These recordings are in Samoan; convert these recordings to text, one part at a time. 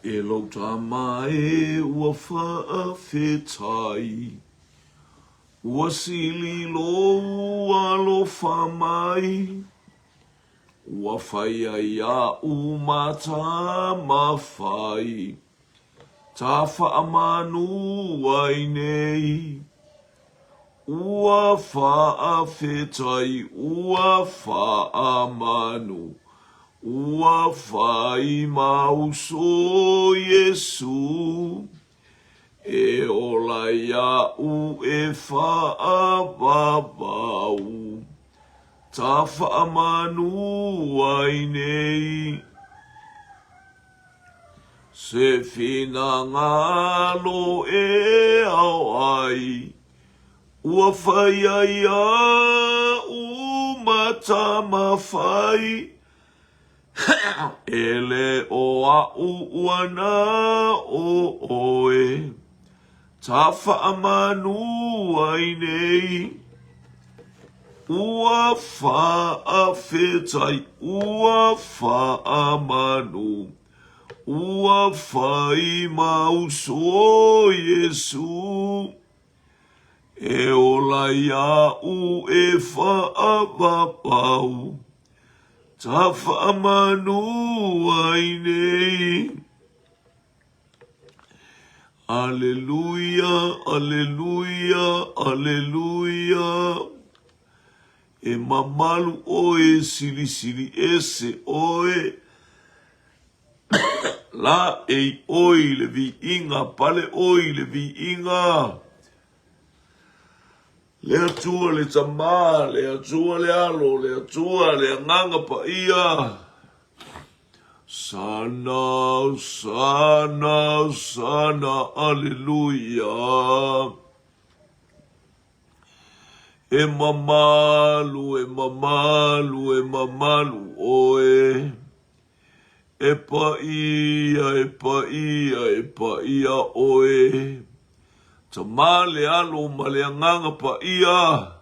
E lou tama e ua faafetai, Ua sili lou alofa mai, Ua fai ai aʻu ma Tamafai, Ta faamanu ai nei. Ua faafetai, ua faamanu, Ua fai ma uso Iesu, E ola iaʻu e faavavau, Ta faamanu ai nei. Se finagalo e ao ai, Ua fai ai aʻu ma Tamafai, E le o aʻu ua na o ʻoe, Ta faamanu ai nei. Ua faafetai, ua faamanu, Ua fai ma uso o Iesu, E ola iaʻu e faavavau, Ta faamanu ai nei. Aleluia, aleluia, aleluia. E mamalu ʻoe, silisili ese ʻoe. Laʻei ʻoe i le viiga, pale ʻoe i le viiga. Le Atua le Tama, le Atua le Alo, le Atua le Agaga Paia. Sana, sana, sana, aleluia. E mamalu, e mamalu, e mamalu ʻoe. E paia, e paia, e paia ʻoe. Tama le Alo ma le Agaga Paia.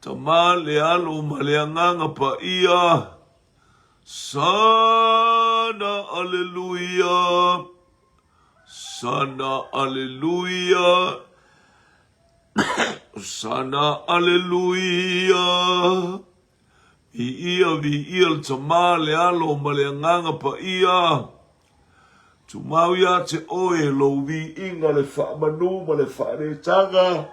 Tama le Alo ma le Agaga Paia. Sana, aleluia. Sana, aleluia. Sana, aleluia. Viia, viia le Tama, le Alo ma le Agaga Paia. Tumau iā te oe lou viiga le faamanu ma le faanetaga.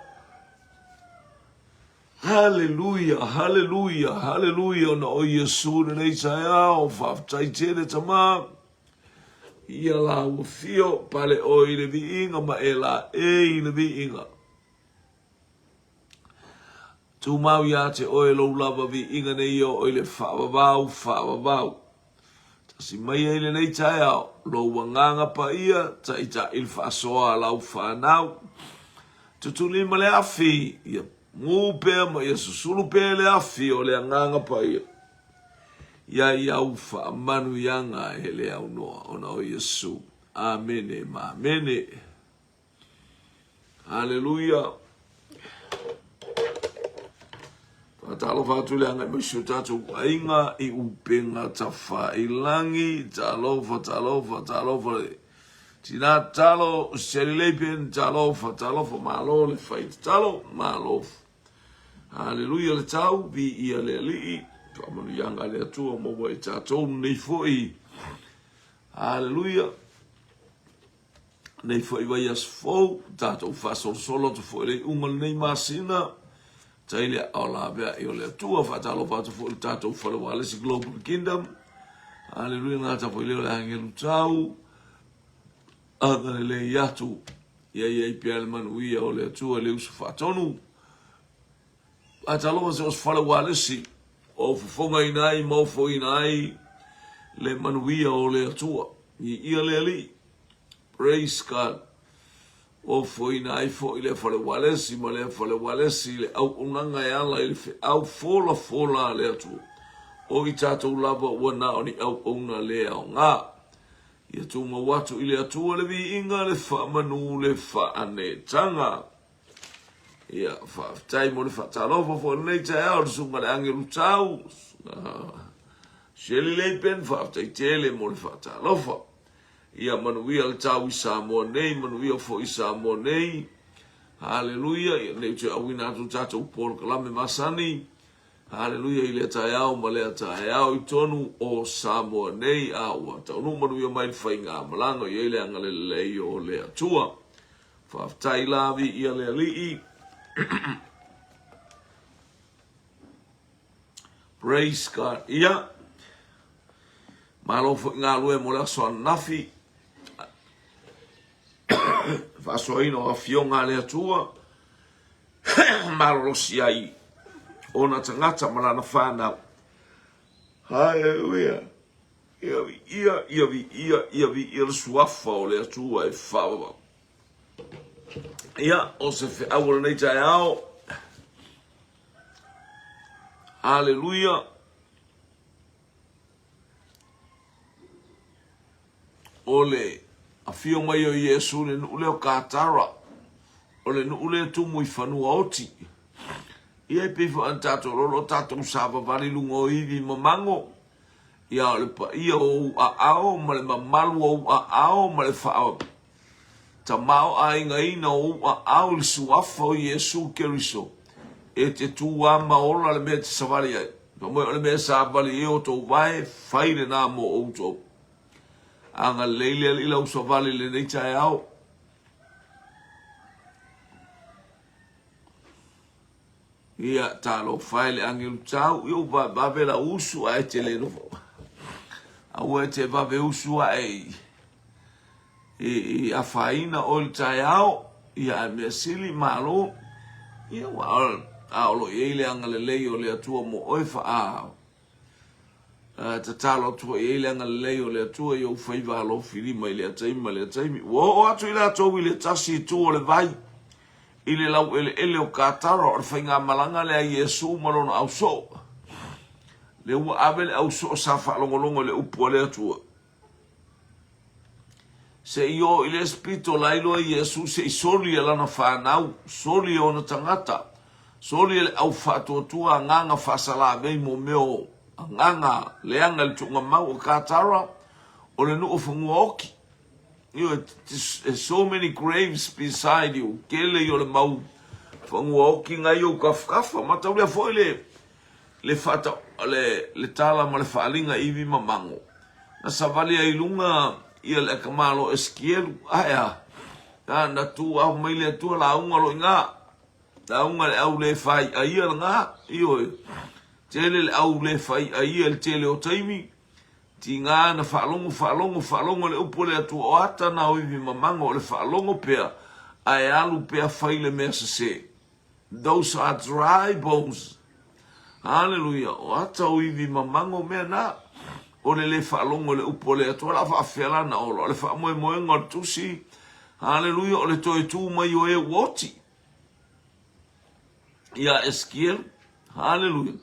Haleluia, haleluia, haleluia ona o Iesu lenei taeao. Faafetai tele Tama. Ia la ua fio, pale oe i le viiga ma e laei i le viiga. Tumau iā te oe lou lava viiga nei e oo i le faavavau, faavavau. Tasi mai ai lenei taeao, lou agaga paia, taitaʻi le faasoa a lau fanau. Tutulima le afi, ia mū pea ma ia susulu pea le afi o le agaga paia. Ia i au faamanuiaga e le aunoa ona o Iesu. Amene ma amene. Haleluia. Faatalofa atu le agai mai si o tatou aiga i upega tafailangi. Talofa, talofa, talofa le tina talo, Sally Leipen, talofa, talofa, malo le fai tatalo, malo. Haleluia le tau, viia le Alii, faamanuiaga a le Atua maua i tatou nei foi. Haleluia. Nei foi vaiaso fou, tatou faasolosolo atu foi i le iuga o lenei masina, tai le aao laveai o le Atua, faatalofa atu foi i le tatou fale ualesi Global Kingdom. Aleluia, gata foi lea o le agelu tau, agalelei atu, ia i ai pea le manuia o le Atua i le uso faatonu. Faatalofa so o se fale ualesi, o fofogaina ai ma ofoina ai le manuia o le Atua. Viia le Alii. Praise God. Ofoina ai foi lea fale ualesi ma lea fale ualesi i le auaunaga e ala i le feau folafola a le Atua. O i tatou lava ua na o ni auauna le aoga. Ia tumau atu i le Atua le viiga, le faamanu, le faanetaga. Ia, faafetai mo le faatalofa foi i lenei taeao le susuga i le Agelu Tau. Shirley Leipen, faafetai tele mo le faatalofa. Ia manuia le tau i Samoa nei, manuia foi i Samoa nei. Haleluia, ia nei toe auina atu tatou polokalame masani. Haleluia i lea taeao ma lea taeao i tonu o Samoa nei, a ua taunuu manuia mai le faigamalaga i ai le agalelei o le Atua. Faafetai la, viia le Alii. Praise God. Ia, malo foi galue mo le aso ananafi. Faasoaina o afioga a le Atua. Malolosi ai ona tagata ma lana whanau. Hallelujah. Ia viia, ia viia, ia viia le suafa o le Atua e faavavau. Ia, o se feau o lenei taeao. Haleluia. O le afio mai o Iesu i le nuu lea o Katara, o le nuu lea e tumu i fanua oti. Ia e pei foi ona tatou iloa o tatou savavali i luga o ivi ma mago. Ia o le paia o ou aao ma le mamalu o ou aao ma le faa tamaoaigaina o ou aao i le suafa o Iesu Keriso, e te tu a ma ola le mea e te savali ai. Fai mai o le mea e savali ai outou vae, fai lena mo outou. Agalelei le Alii lau savali i lenei taeao. Ia, talofa e le agelu tau, ia ua vave lau usu ae te le nofo. Aua e te vave usu ae i, i, i afaina oe le taeao, ia ae mea sili, malo. Ia, ua, a o lo o i ai le agalelei o le Atua mo oe, faa, Tatalo atu foi i ai le agalelei o le Atua i ou faiva alofilima i lea taimi ma lea taimi. Ua oo atu i latou i le tasi itu o le vai, i le laueleele o Katara, o le faigamalaga lea a Iesu ma lona ausoo. Lea ua ave le ausoo sa faalogologo i le upu a le Atua. Se i oo i le isi pito la iloa Iesu se i soli e lana fanau, soli e ona tagata, soli e le au faatuatua agaga faasalavei mo mea o agaga leaga i le tuugamau o Katara, o le nuu o Fanuaoki. Ioe, there's so many graves beside you. Tele i o le mau Fanuaoki na i ou tafatafa. Mataulia foi le le faata, le, le tala ma le faaaliga ivi ma mago. Na savali ai i luga ia le atamalo o Esikielu, ae a? Na, na tu aho mai le Atua lauga lo iga. Lauga le au le fai a ia lena, ioe. Tele le au le fai a ia le tele o taimi. Tiga na faalogo, faalogo, faalogo le upu a le Atua o ata na o ivi ma mago o le faalogo pea, ae alu pea fai le mea sese. Those are dry bones. Haleluia. O ata o ivi mamago mea na. O le le faalogo i le upu a le Atua, o le a faafefea la na ola. O le faamoemoega o le tusi, haleluia, o le toe tu mai o e ua oti. Ia Esekielu, haleluia.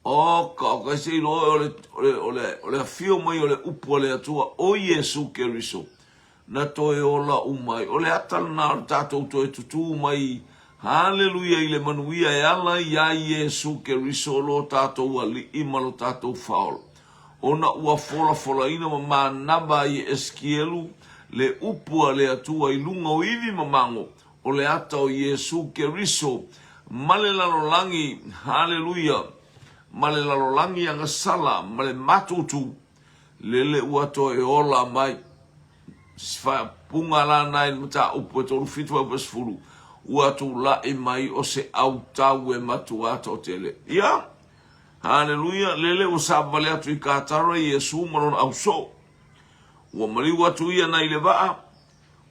Oka, oka, se iloa o le, o le, o le, o le afio mai o le upu a le Atua, o Iesu Keriso, na toe ola uma ai. O le ata lena o le tatou toe tutū mai, haleluia, i le manuia e ala iā Iesu Keriso lo tatou Alii ma lo tatou Faaola. Ona ua folafolaina ma manava ai e Esikielu le upu a le Atua i luga o ivi ma mago, o le ata o Iesu Keriso ma le lalolagi, haleluia, ma le lalolagi agasala ma le matutu, Lele ua toe ola mai. Faaupuga la na i le mataupu e 37 fuaiupu e 10, ua tulai mai o se autau e matua toatele. Ia, haleluia, lele ua savavali atu i Katara Iesu ma lona ausoo. Ua maliu atu ia nai le vaa,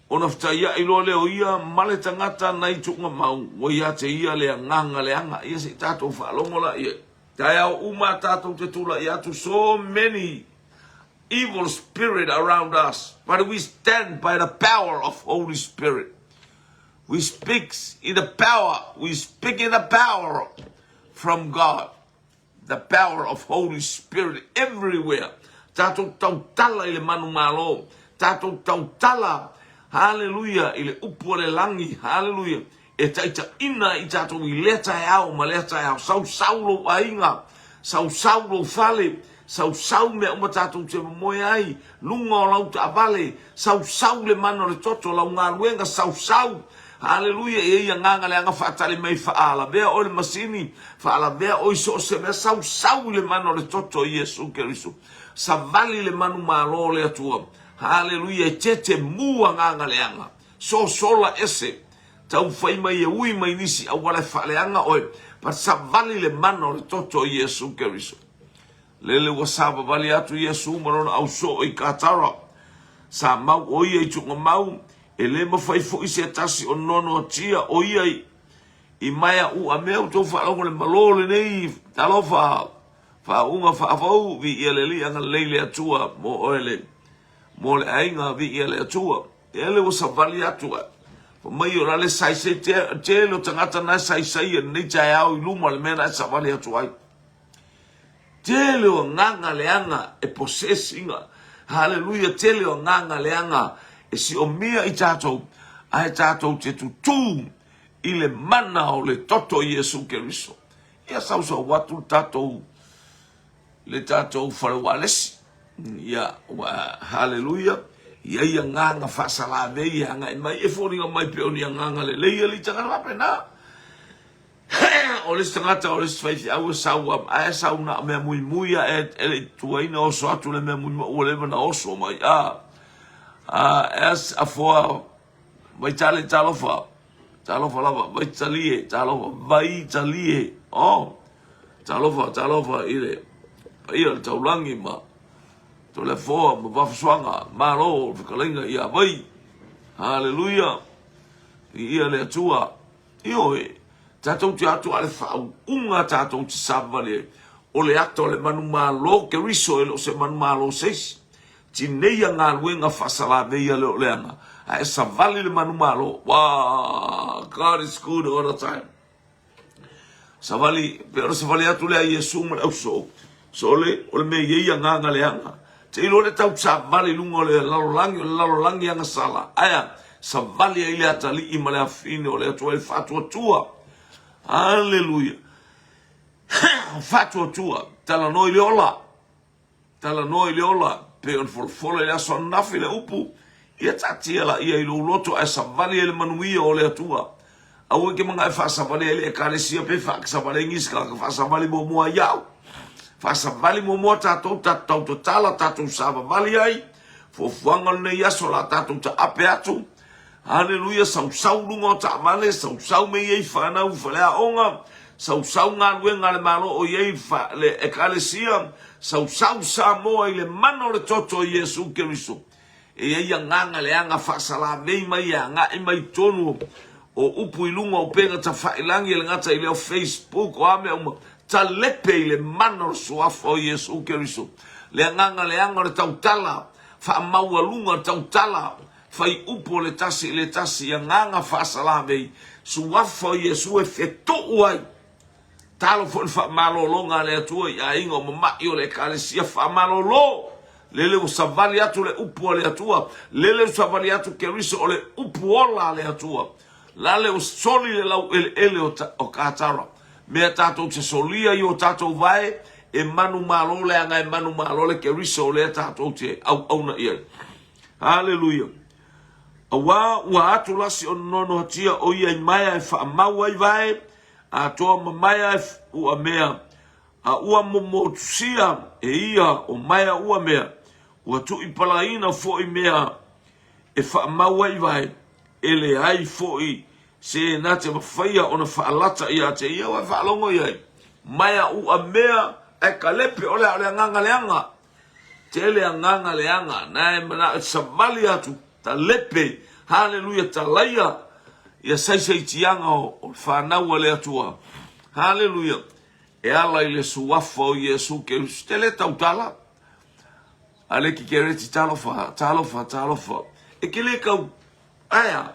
ona fetaiai loa lea o ia ma le tagata nai tuugamau, ua ia te ia le agaga leaga. Ia se i tatou faalogo la i ai. Taeao uma tatou te tulai atu, so many evil spirit around us, but we stand by the power of Holy Spirit. We speak in the power, we speak in the power from God. The power of Holy Spirit everywhere. Tatou tautala i le manumalo. Tatou tautala, hallelujah, i le upu a le lagi, hallelujah. E taitaiina ai i tatou i lea taeao ma lea taeao. Sausau lou aiga, sausau lou fale, Sausau mea uma tatou te momoe ai, luga o lau taavale, sausau le mana o le toto, lau galuega, sausau. Haleluia, e i ai agaga leaga faatali mai faalavea oe le masini, faalavea oe i so o se mea, sausau i le mana o le toto o Iesu Keriso. Savali le manumalo o le Atua. Haleluia, e tete mu agaga leaga, sosola ese, taumafai mai e ui mai nisi auala e faaleaga oe, but savali le mana o le toto o Iesu Keriso. Lele ua savavali atu Iesu ma lona ausoo i Katara. Sa mau o ia i tuugamau, e le mafai foi se tasi o noanoatia o ia i, i maea ua mea outou faalogo le malo lenei talofa faauuga faafou viia le Alii agalelei le Atua mo oe le mo le aiga viia le Atua. Lele ua savali atu a fa mai o la le saisai tele o tagata na saisai e lenei taeao i luma o le mea na e savali atu ai. Tele o agaga leaga e possess ina. Haleluia, tele o agaga leaga e siomia i tatou, ae tatou te tutū i le mana o le toto o Iesu Keriso. Ia sausau atu le tatou le tatou fale ualesi. Ia, ua, haleluia, i ai agaga faasalavei e agai mai, e foliga mai pei o ni agaga lelei alii tagata faapena. O le isi tagata, o le isi faifeau e sau a, ae sau na o mea muimui a e, e le i tuaina oso atu le mea muimui ua leva na oso mai. A, a, as a foa, Vaitale talofa, talofa lava, Vaitalie, talofa, Vaitalie, oh, talofa, talofa i le paia o le taulagi ma Toleafoa ma Vafasuaga, malo le fetalaiga ia Vai, haleluia, viia le Atua. Ioe, tatou te atu a le faauuga tatou te savavali ai, o le ata o le manumalo Keriso e le o se manumalo se isi. Tineia galuega faasalaveia le oleaga, ae savali le manumalo. Wow, God is good all the time. Savali, pe ona savali atu lea Iesu ma le ausoo, sole, o le mea i ai agaga leaga. Te iloa le tau savali i luga o le lalolagi, o le lalolagi agasala. Aea, savali ai le atalii ma le afine o le Atua i le faatuatua. Haleluia. Faatuatua, talanoa i le ola. Talanoa i le ola, pei ona folafola i le aso ananafi le upu, Ia taatia laia i lou loto ae savali ai le manuia o le Atua. Aua e te manao e faasavali ai le Ekalesia pe faasavali ai nisi tagata, faasavali muamua ai au. Faasavali muamua tatou, tatou tautatala, tatou savavali ai. Fuafuaga o lenei aso la tatou taape atu. Haleluia, sausau luga o taavale, sausau me i ai whanau i faleaoga, sausau galuega a le Malo o i ai le Ekalesia, sausau Samoa i le mana o le toto o Iesu Keriso. E i ai agaga leaga faasalavei mai e agai mai i totonu o upu i luga o upega tafailangi e le gata i lea o Facebook o a mea uma, talepe i le mana o le Suafa o Iesu Keriso. Le agaga leaga o le tautala, faamaualuga tautala, fai upu o le tasi i le tasi i agaga faasalavei, Suafa o Iesu e fetuu ai. Talo foi le faamalologa a le Atua i aiga o mama'i o le Ekalesia faamalolo. Lele ua savali atu le upu a le Atua, lele ua savali atu Keriso o le upu ola a le Atua. Lale ua soli le laueleele o, o Katara. Mea tatou te solia i o tatou vae, e manumalo leaga e manumalo le Keriso o lea tatou te auauna i ai. Haleluia. Auā ua atu lasi o noanoatia o ia i maea e faamau ai vae, atoa ma maea e ua mea, a ua momotusia e ia o maea ua mea, ua tuipalaina foi mea e faamau ai vae, e leai foi se na te mafaia ona faalata ia te ia. Ua e faalogo i ai, maea ua mea, ae kalepe ole a o le agaga leaga. Tele agaga leaga na e manao e savali atu talepe haleluia talaia ia saisaitiaga o le fanau a le Atua haleluia e ala i le suafa o Iesu Keriso tele tautala Aleki Kereti talofa talofa talofa e ke le kau aea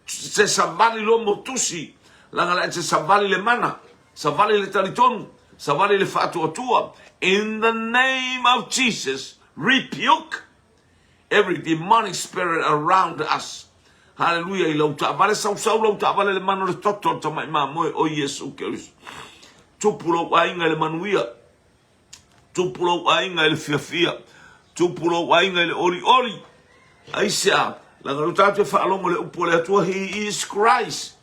Se savali loa mo tusi, laga la se savali le mana, savali le talitonu, savali le faatuatua. In the name of Jesus, rebuke every demonic spirit around us. Hallelujah, i lau taavale, sausau lau taavale le mana o le toto o le tamai mamoe o Iesu Keriso. Tupu lou aiga i le manuia. Tupu lou aiga i le fiafia. Tupu lou aiga i le olioli. Aisea? Leaga o lea tatou te faalogo i le upu a le Atua, He is Christ.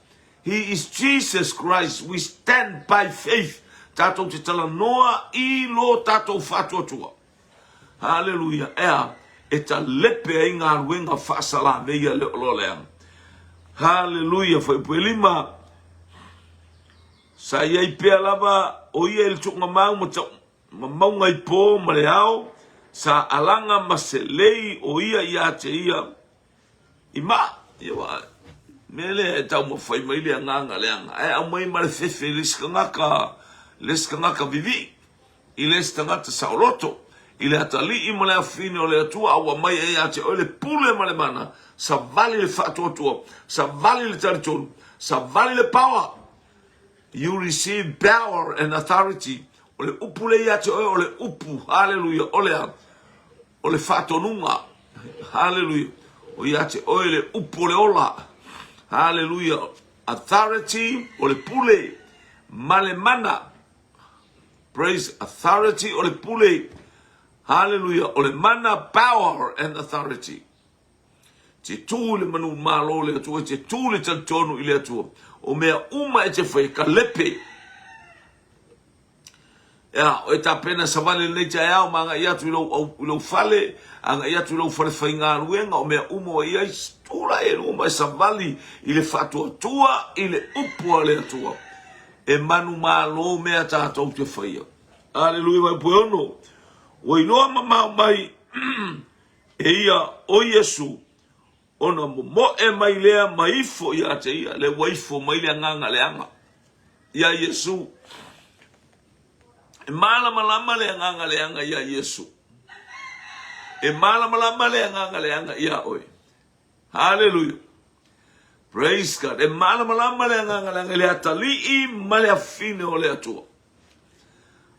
He is Jesus Christ. We stand by faith. Tatou te talanoa i lo tatou faatuatua. Haleluia. Ea, e talepe ai galuega faasalavei a le oloa leaga. Haleluia. Fuaiupu e 5. Sa i ai pea lava o ia i le tuugamau ma, ma mauga i po ma le ao, sa alaga ma selei o ia ia te ia i maa. Ia wa, mea lea e taumafai mai le agaga leaga, ae aumai ma le fefe i le isi tagata, le isi tagata vivii. I le isi tagata saoloto, i le atalii ma le afafine o le Atua, a ua aumai ai ia te oe le pule ma le mana, savali le faatuatua, savali le talitonu, savali le power. You receive power and authority. O le upu lea ia te oe, o le upu, haleluia, o le a? O le faatonuga, haleluia, o ia te oe le upu o le ola, haleluia, authority, o le pule ma le mana. Praise authority o le pule. Hallelujah. O le mana, power and authority. Te tū le manu malo le Atua, te tū le talitonu i le Atua. O mea uma e te whai, ka lepe. Ea, o e tapena savali lenei taeao ma agai atu i lou, au, i lou fale, agai atu i lou fale faigaluega, o mea uma o i ai, tula e luma ma e savali i le faatuatua i le upu a le Atua. E manumalo mea tatou te faia. Aleluia Fuaiupu e 6. Ua iloa mamao mai e ia o Iesu ona momoe mai lea ma ifo ia te ia, lea ua ifo mai le agaga leaga ia Iesu. E malamalama le agaga leaga ia Iesu. E malamalama le agaga leaga ia oe. Haleluia. Praise God. E malamalama le agaga leaga i le atalii ma le afine o le Atua.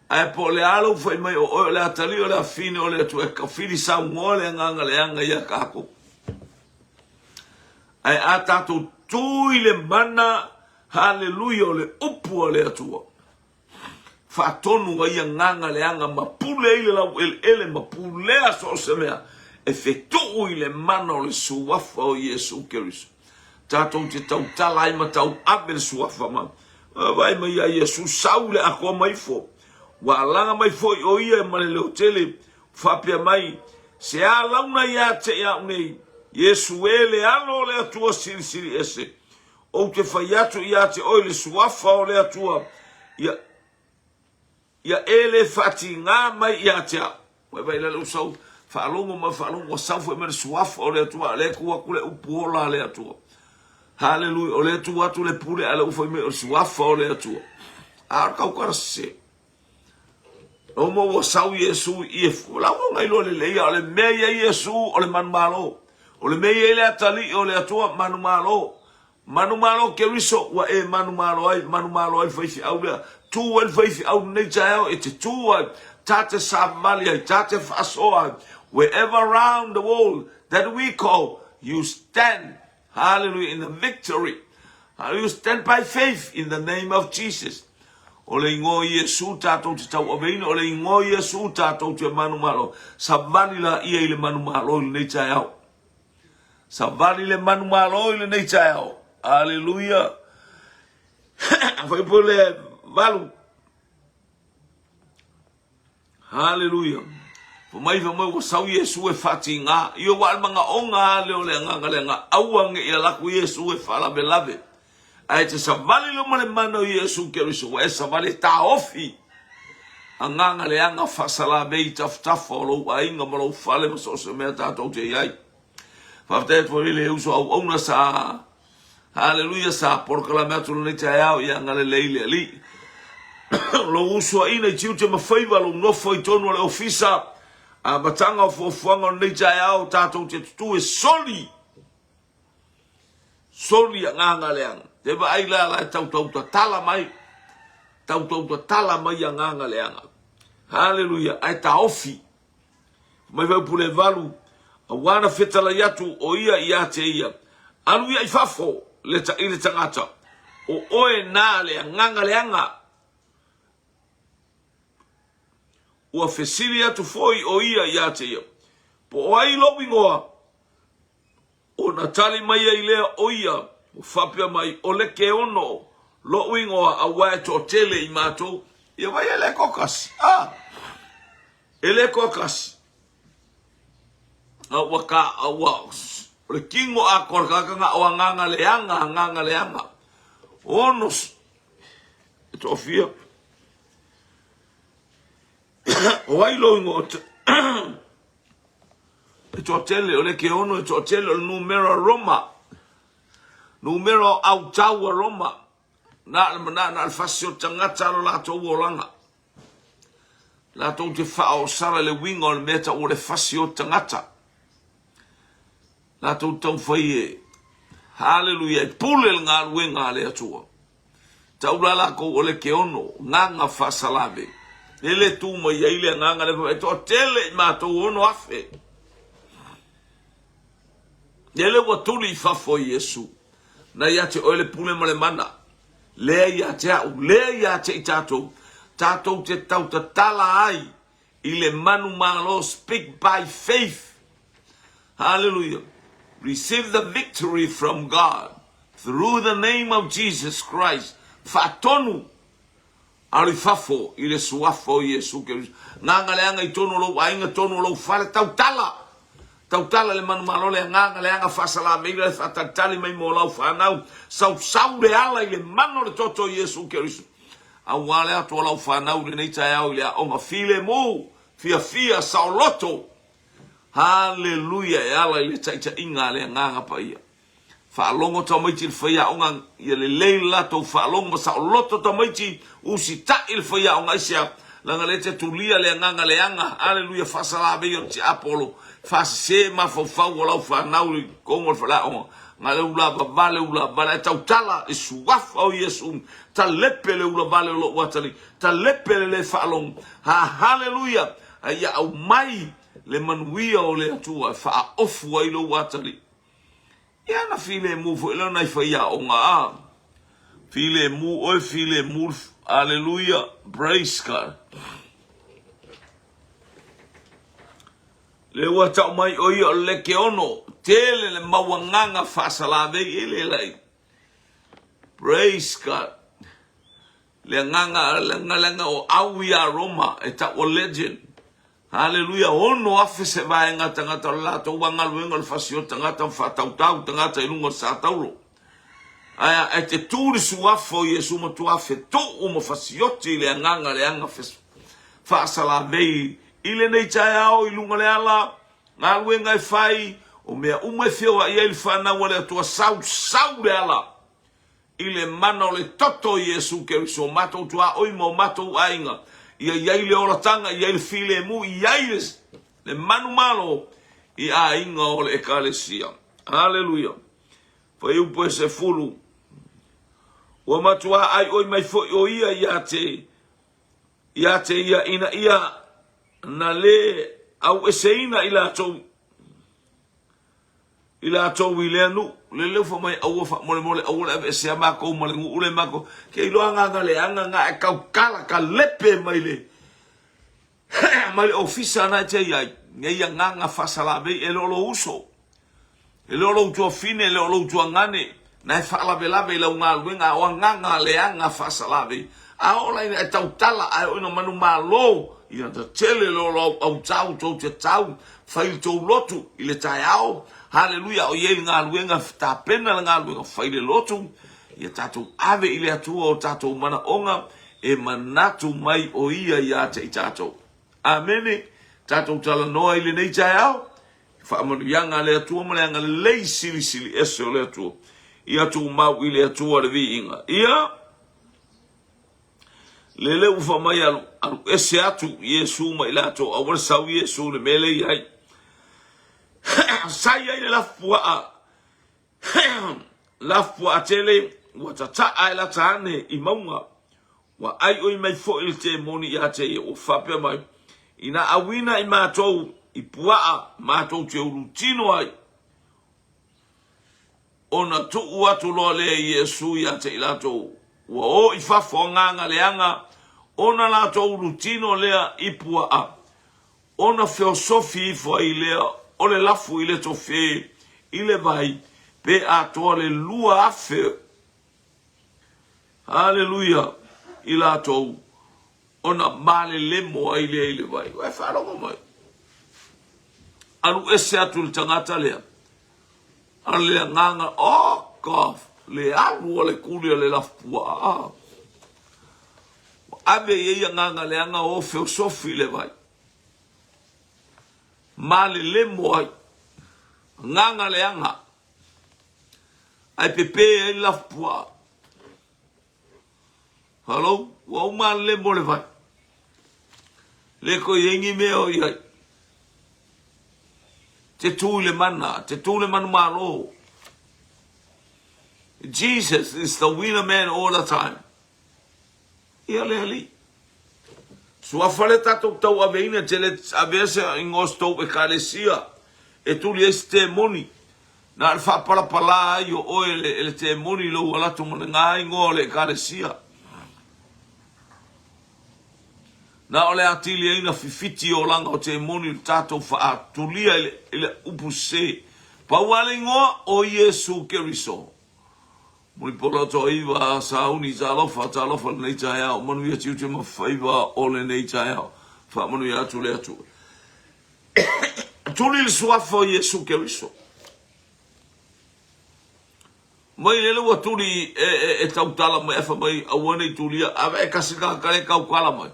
Ae po o le a lou fai mai o oe o le atalii o le afine o le Atua, e kafili saunoa le agaga leaga ia kākou. Ae a tātou tū i le mana, haleluia, o le upu a le Atua. Faatonu ai agaga leaga ma pule ai le laueleele ma pulea so o se mea e fetuu i le mana o le Suafa o Iesu Keriso. Tatou te tautala ai ma tauave le Suafa ma vaai mai ia Iesu sau le atoa ma ifo. Ua alaga mai foi o ia ma le leo tele, faapea mai, Se a launa ia te iau nei, Iesu e le Alo o le Atua Silisili Ese. Ou te fai atu ia te oe le suafa o le Atua, ia, ia e le faatigā mai ia te au. Ua vaai la lou sau, faalogo ma faalogo, ua sau foi mai le suafa o le Atua, a o lea e tu atu le upu ola a le Atua. Haleluia, o lea e tu atu le pule, a o lea ua fai mai o le suafa o le Atua. A o le tautala sese. Omo ua sau Iesu i e la ua ngai loa lelei a o le mea ia Iesu o le manumalo. O le mea ia i le atalii o le Atua manumalo. Manumalo Keriso ua e manumalo ai, manumalo ai le faifeau lea. Tu ai le faifeau lenei taeao e te tu ai, ta te savali ai, ta te faasoa ai. Wherever round the world that we call, you stand, hallelujah, in the victory. You stand by faith in the name of Jesus. O le ingoa o Iesu tatou te tauaveina, o le ingoa o Iesu tatou te manumalo. Savali laia i le manumalo i lenei taeao. Savali le manumalo i lenei taeao. Aleluia. Fuaiupu le 8. Haleluia. Fai mai, fai mai ua sau Iesu e faatigā. Ia ua le manaoga lava lea o le agaga leaga aua ne i alu atu Iesu e faalavelave. Ae te savali loa ma le mana o Iesu Keriso, ua e savali e taofi agaga leaga faasalamei i tafatafa o lou aiga ma lou fale ma so o se mea tatou te i ai. Faafetai atu foi i le uso auauna sa Haleluia sa polokalame atu lenei taeao ia agalelei le Alii. Lou usoaina i tiute ma faiva, lou nofo i tonu o le ofisa, amataga o fuafuaga o lenei taeao tatou te tutū e soli soli agaga leaga. Te vaai la la e tautau tatala mai, tautau tatala mai agaga leaga. Haleluia, ae taofi Mai Fuaiupu le 8, Aua na fetalai atu o ia ia te ia, Alu ia i fafo le i le tagata, o oe na le agaga leaga. Ua fesili atu foi ʻo ia iā te ia, Po o ai lou igoa? Ona tali mai ai lea ʻo ia, ua faapea mai, ʻO Lekeono loʻu igoa, auā e toatele i mātou. Ia vai e le toatasi, a e le toatasi. A ua ka, a ua, o le kino atoa o le tagata na o agaga leaga, agaga leaga. Ono, e toafia. O ai lou igoa? E toatele, o le keono e toatele o le numera Roma. Numera o autau a Roma. Na le mana, na le fasi o tagata lo latou olaga. Latou te whaosala le winga o le mea tau o le fasi o tagata. Latou taumafai e, Haleluia, e pule le galuega a le Atua. Tau la lakou o le keono, gaga faasalave. E le tu mai ai le agaga le e toatele i matou 6,000. Lele ua tuli i fafo Iesu, na ia te oe le pule ma le mana, lea ia te au, lea ia te i tatou, tatou te tautatala ai i le manumalo, speak by faith. Hallelujah. Receive the victory from God through the name of Jesus Christ. Faatonu alu i fafo i le suafa o Iesu Keriso. Gaga leaga i tonu o lou aiga, tonu o lou fale, tautala. Tautala le manumalo le agaga leaga faasalameila le faatalitali mai mo lau fanau. Sausau le ala i le mana o le toto o Iesu Keriso. Aua le atu o lau fanau i lenei taeao i le aoga filemu, fiafia, saoloto. Haleluia e ala i le taitaiga a le Agaga Paia. Faalogo tamaiti i le faiaoga ia lelei le latou faalogo ma saoloto tamaiti, usitai le faiaoga aisea? Leaga lea te tulia le agaga leaga, haleluia, faasalavei o le tiapolo, faasese mafaufau o lau fanau i totonu o le faleaoga, na le ulavavale ulavale ae tautala i suafa o Iesu, talepe le ulavale o lou atalii, talepe le le faalogo, ha haleluia, a ia aumai le manuia o le Atua e faaofu ai lou atalii. Ia na filemu foi lea o nai faiaoga a. Filemu oe, filemu, aleluia, praise God. Le ua tau mai o ia o le lekeono, tele le mau agaga faasalavei e le lai. Praise God. Le agaga, le agaga o au ia Roma e tau o legend. Haleluia, 6,000 se vaega tagata o le latou a galuega o le fasi o tagata ma faatautau tagata i luga o le satauro. Ae ae te tu le suafa o Iesu matua fetuu ma fasioti i le agaga leaga faasalavei i lenei taeao i luga le ala, galuega e fai, o mea uma e feoai ai le fanau a le Atua, sau, sau le ala. I le mana o le toto o Iesu Keriso, o matou tuaoi ma o matou aiga, ia i ai le olataga, i ai le filemu, i ai le, le manumalo i aiga o le Ekalesia. Aleluia. Fuaiupu e 10. Ua matuā aioi mai foi o ia ia te, ia te ia ina ia na le aueseina i latou i latou i lea nuu. Le leu fa mai aua faamolemole aua le aveesea makou ma le nuu le makou. Ke iloa agaga leaga nga e tautala ka lepe mai le mai le ofisa na e te iai. Nei agaga faasalavei e le o lou uso. E le o lou tuafine, e le o lou tuagane. Na e faalavelave i lau galuega o agaga leaga faasalavei. A oo la ina e tautala ae oo ina manumalo, ia na tele le o autau tou te tau, fai le tou lotu i le taeao, haleluia, o i ai le galuega, tapena le galuega, fai le lotu, ia tatou ave i le Atua o tatou manaoga e manatu mai o Ia ia te i tatou. Amene. Tatou talanoa i lenei taeao, faamanuiaga a le Atua ma le agalelei silisili ese o le Atua. Ia tumau i le Atua le viiga. Ia Lele ua fai mai alu, alu ese atu Iesu ma i latou, aua le sau Iesu i le mea lea i ai. Sa i ai le lafupuaa, lafupuaa tele, ua tataa e lata ane i mauga. Ua aioi mai foi le temoni ia te ia, ua faapea mai, ina auina i matou i puaa, matou te ulutino ai. Ona tuu atu loa lea e Iesu ia te i latou ua o i fafo agaga leaga, Ona latou ulutino lea i puaa, ona feosofi ifo ai lea o le lafu i le tofe i le vai, pe atoa le 2000, haleluia, i latou, ona malelemo ai lea i le vai. Ua e faalogo mai? Alu ese atu le tagata lea, a le agaga, oh God, le alu a le kuli a le lafupuaa. Ua ave i ai agaga leaga o feosofi i le vai. Malelemo ai. Agaga leaga. Ae pepe ai le lafupuaa. Hello, ua ou malelemo i le vai. Le toe i ai ni mea o i ai. Te tū i le mana, te tū i le manumalo. Jesus is the winner man all the time. Ia le Alii. Suafa le tatou tauaveina te le avea se ingoa o se tou ekalesia e tuli ai se temoni. Na o le faapalapala ai o oe e le temoni i lou alato ma le gā ingoa o le ekalesia. Na o le atili ai na fifiti olaga o temoni i le tatou faatulia i le upu sese. Pau lava le ingoa o Iesu Keriso. Mulipola sauni talofa talofa lenei taeao manuia tiute ma faiva o lenei taeao faamanuia atu le Atua. Tuli le suafa o Iesu Keriso. Mai lele ua tuli e, e, e tautala mai afa mai aua nei tulia ave e kasi tagata le tautala mai.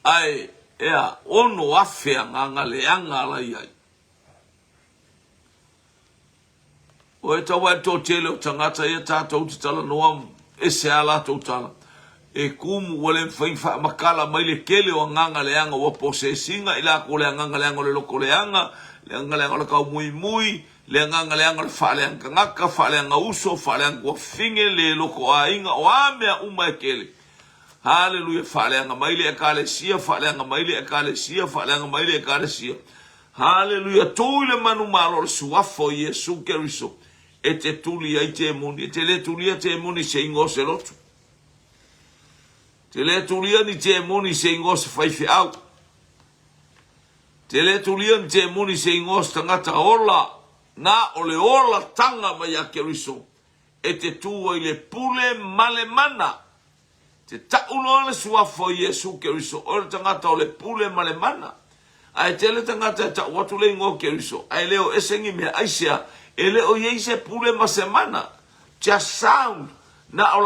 Ae ea 6,000 agaga leaga ala i ai. Ua e tau ae toatele o tagata ia tatou te talanoa ese a latou tala. E kumu ua le mafai faamakala mai le tele o agaga leaga ua posesiga i lakou le agaga leaga o le loko leaga, le agaga leaga o le kaumuimui, le agaga leaga o le faaleaga tagata, faaleaga uso, faaleaga tuafafine, le loko aiga, o a mea uma e tele. Haleluia, faaleaga mai le Ekalesia, faaleaga mai le Ekalesia, faaleaga mai le Ekalesia. Haleluia, tū i le manumalo o le suafa o Iesu Keriso e te tuli ai temoni. E te le tulia temoni i se ingoa o se lotu. Te le tulia ni temoni i se ingoa o se faifeau. Te le tulia ni temoni i se ingoa o se tagata ola. Na o le olatanga mai ia Keriso e te tū ai le pule ma le mana. Te ta'u loa le Suafa o Iesu Keriso, oe le tagata o le pule ma le mana. Ae tele tagata e ta'u atu le igoa o Keriso, ae le o ese ni mea. Aisea? E le o i ai se pule ma se mana. Just sound. Na o la.